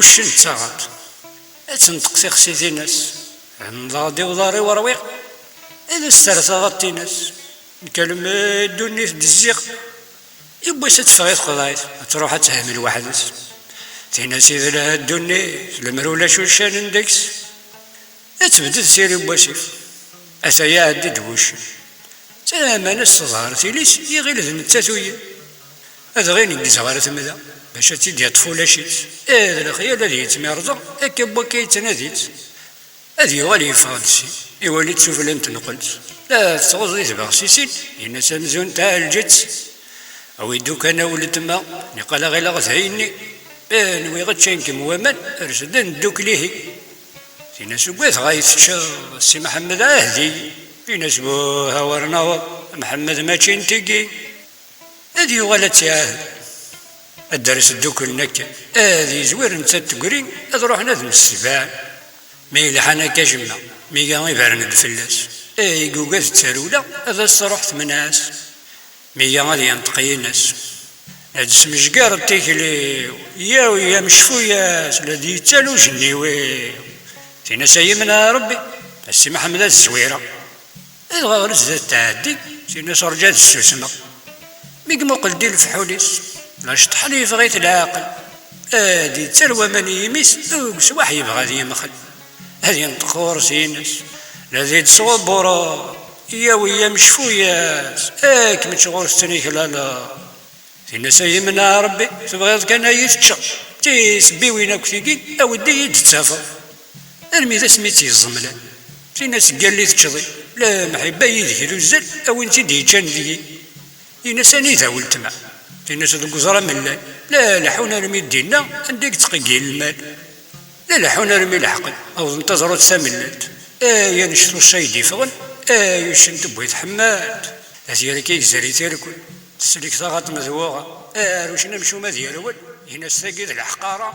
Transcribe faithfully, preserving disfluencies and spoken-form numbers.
Uccen d taɣaṭ. Ad tenṭeq tixsi tin-as. Ḥemmleɣ-d i uḍar-iw ṛwiɣ. Ad as-terr taɣaṭ-in-as. Nekk almi ddunit d-zziɣ. Yiwwas ad teffeɣ i tqeḍɛit, ad truḥ ad tehmel weḥd-s. Tin-as idel ha ddunit, lemmer ulac uccanen deg-s. Ad tebded tiri n wasif. Ata iɛeddi-d wuccen. Tama-nnes teḍher tili-s, iɣil d nettat uyen. Ad ɣin ineggez ɣer temda, bac ad tt-id-yeṭṭef ulac-itt. Eh, d lexyal ad yettmirẓeɣ, akka n wakka yettnadi-tt. Ad yuɣal yeffeɣ-d syin, iwali-tt sufella n tenqelt. La tettɣuẓ di tbeɣsisin, yenna-s amzun tɛelǧet. Awi-d ukan a weltma, niqal aɣileɣ d ayenni. Eh, nwiɣ ččan-kem waman, ers-d ad neddukel ihi. Tin-as ugadeɣ ay teččeḍ, a Si Mḥemmed ɛahdi. Tin-as buh, a wer naweḍ, a Mḥemmed mačči n tigi. Ad yuɣal ad tt-iɛahed. Ad d-res dduklen akken. Ad yezwir netta d tegri, ad ruḥen ad msebɛen. Mi yelḥan akka jemma, mi iga ibren-d fell-as. Eh, igugad d tarewla, ad as-truḥ temneɛ-as. Mi iga ad yenṭeq yin-as. La d-smejgareḍ tikli-w, yaw ya mecfu-yas, la d-yettal ujenniw-iw. Tin-as a yimneɛ Rebbi, a Si Mḥemmed ad zwireɣ. Dɣa ɣer zdat tɛeddi, tin-as rǧa ad ssusmeɣ. Mi imuqel di lefḥul-is, la ceṭḥen yeffeɣ-it leɛqel. Ad yettar waman i yimi-s, deg uswaḥ yebɣa ad yemxel. Ad yenṭeq ɣur-s yin-as, la d-id-sɣubbureḍ, yaw ya mecfu-yas, ad kem-ečč ɣur-s ttniklaleḍ. Tin-as a yimneɛ Rebbi, tebɣiḍ kan ad yi-teččeḍ. Tisebbiwin akk tigi, awi-d iyi-d-ttafeḍ. Armi d asmi tt-yeẓẓemlan. Tin-as ggalli teččeḍ-i, la mḥibba yid-k d uzzal, a win tt-id-yeččan deg-i. Yin-as anida weltma. Tin-as deg uẓram llan. La leḥḥun armi d-inna, anda i yettqeggil lmal. La leḥḥun armi leḥqen, awḍen taẓrut tamellalt. Ay anect uṣṣay d-iffɣen, ay uccen tewwi tḥemmalt. Ad yar akka yezri tirkul, teslek taɣaṭ medwuɣa. Ar uccen amcum ad yerwel, yin-as tagi d leḥqara.